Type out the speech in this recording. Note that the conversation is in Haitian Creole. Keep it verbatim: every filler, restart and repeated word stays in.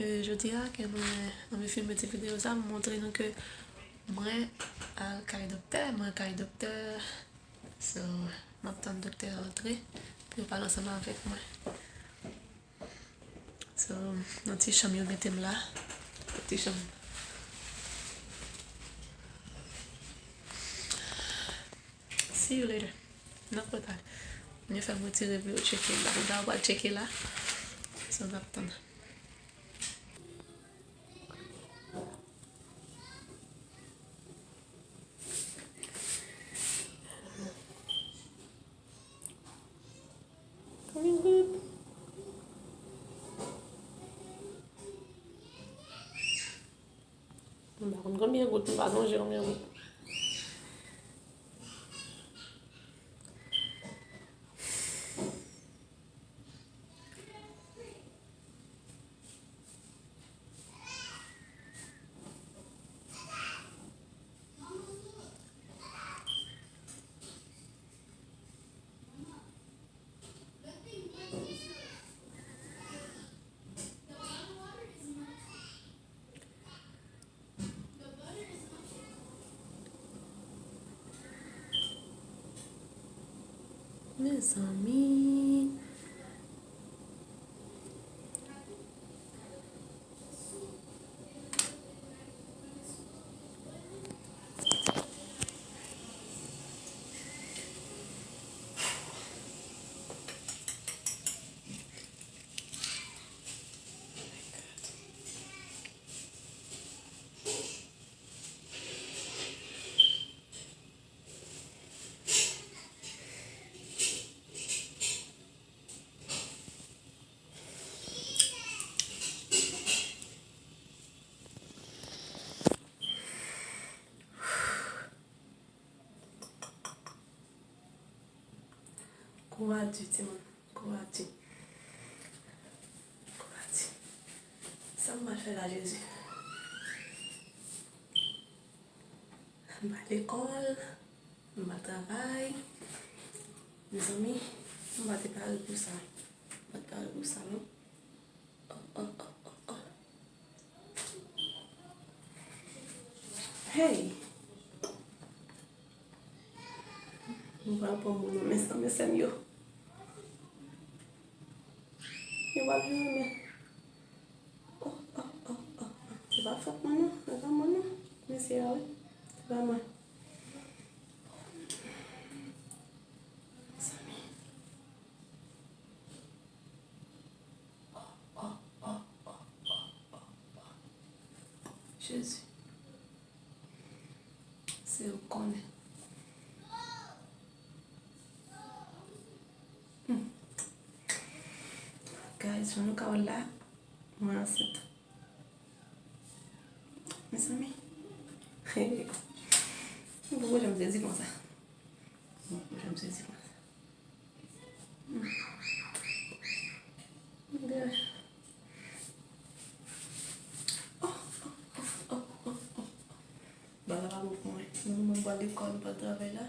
E, jodi a, ke mwen anvi filme ti videyo sa, m montre nou ke mwen al kay doktè, mwen kay doktè. So, m ap tann doktè a antre pou yo pale ansanm avèk mwen. So, nan ti chanm yo mete m la. Ti chanm. See you later. N ap reparle. Mwen fè m retire pou yo tcheke la. Doktè a pral tcheke la. So, n ap tann. Konbyen gout? M pa konn konbyen gout, m pa sonje konbyen gout. Mezanmi. Kou a di, timoun. Kou a di. Kou a di. Sa m pral fè la, Jezi? M pa lekòl, m pa travay. Mezanmi, m pa te pare pou sa. M pa te pare pou sa, non. Oh, oh, oh, oh, oh. Hey! Mwen pral pran moun nan men san men sè m yo. Yo pral jwenn men. Oh, oh, oh, oh, oh. Se pa fòt mwen non. Se pa mwen non. Mesye a, wi. Se pa mwen. Mezanmi. Oh, oh, oh, oh, oh, oh, oh. Jezi. Se ou k konnen. Hmm. Guys, jan nou ka wè l la, mwen ansent. Mezanmi. Mwen poko janm sezi konsa. Mwen poko janm sezi konsa. Hmm. Gade. Oh, oh, oh, oh, oh, oh. Bagay la pa bon pou mwen. Mwen, mwen pral lekòl, mwen pral travay la.